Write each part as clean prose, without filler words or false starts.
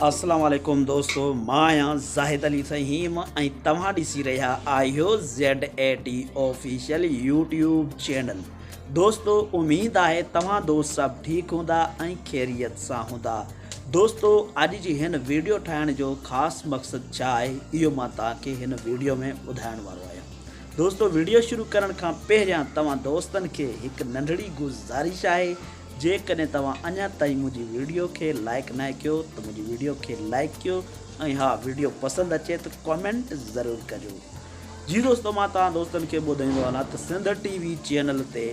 السلام عليڪم دوستو مان آهيان زاهد علي فهيم ۽ توهان ڏسي رهيا آهيو Z A T official YouTube channel دوستو اميد آهي توهان دوست سڀ ٺيڪ هوندا ۽ خيريت سان هوندا دوستو اڄ جي هن ويڊيو ٺاهڻ جو خاص مقصد ڇا آهي اهو مان توهان کي هن ويڊيو ۾ ٻڌائڻ وارو آهيان دوستو ويڊيو شروع ڪرڻ کان پهريان توهان دوستن کي هڪ ننڍڙي گذارش آهي جيڪڏهن توهان اڃا تائين منهنجي ويڊيو کي لائيڪ ناهي ڪيو ته منهنجي ويڊيو کي لائيڪ ڪيو ۽ ها ويڊيو پسند اچي ته ڪمينٽ ضرور ڪجو. جي دوستو مان توهان دوستن کي ٻڌائيندو هلان ته سنڌ ٽي وي چينل تي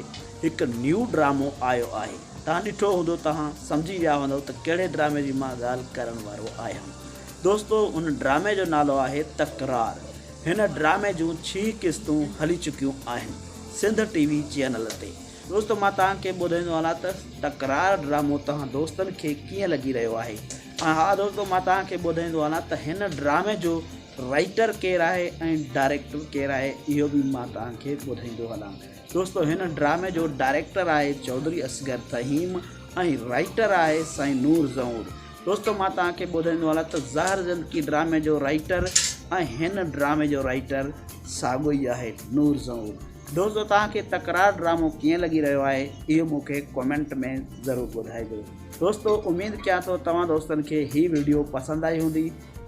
هڪ نيو ڊرامو آيو آهي توهان ڏٺو هوندو توهان سمجهي ويا هوندو ته ڪهڙي ڊرامي جي مان ڳالهه ڪرڻ وارو آهيان دوستو ان ڊرامي جو نالو آهي تڪرار هن ڊرامي جون ڇهه قسطون هلي چڪيون آهن سنڌ ٽي وي چينل تي. دوستو مان توهان کي ٻڌائيندو هلان ته تڪرار ڊرامو توهان دوستن کي ڪيئن لڳي رهيو آهي ۽ ها دوستو مان توهان کي ٻڌائيندو هلان ته هن ڊرامي جو رائيٽر ڪير آهي ۽ ڊائريڪٽر ڪير آهي اهو به مان توهان کي ٻڌائيندو هلان دوستو هن ڊرامي جو ڊائريڪٽر آهي چوڌري اصغر فهيم ۽ رائيٽر آهي سائين نور زئور دوستو مان توهان کي ٻڌائيندو هلان ته زهر زندگي ڊرامي جو رائيٽر ۽ هن ڊرامي جو رائيٽر ساڳو ئي آهي نور زئور دوستو توهان کي تڪرار ڊرامو ڪيئن لڳي رهيو آهي اهو مون کي ڪمينٽ ۾ ضرور ٻڌائجو دوستو اميد ڪيان ٿو توهان دوستن کي هي ويڊيو پسند آئي هوندي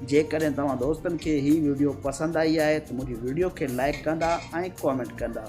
جيڪڏهن توهان دوستن کي هي ويڊيو پسند آئي آهي ته منهنجي ويڊيو کي لائڪ ڪندا ۽ ڪمينٽ ڪندا.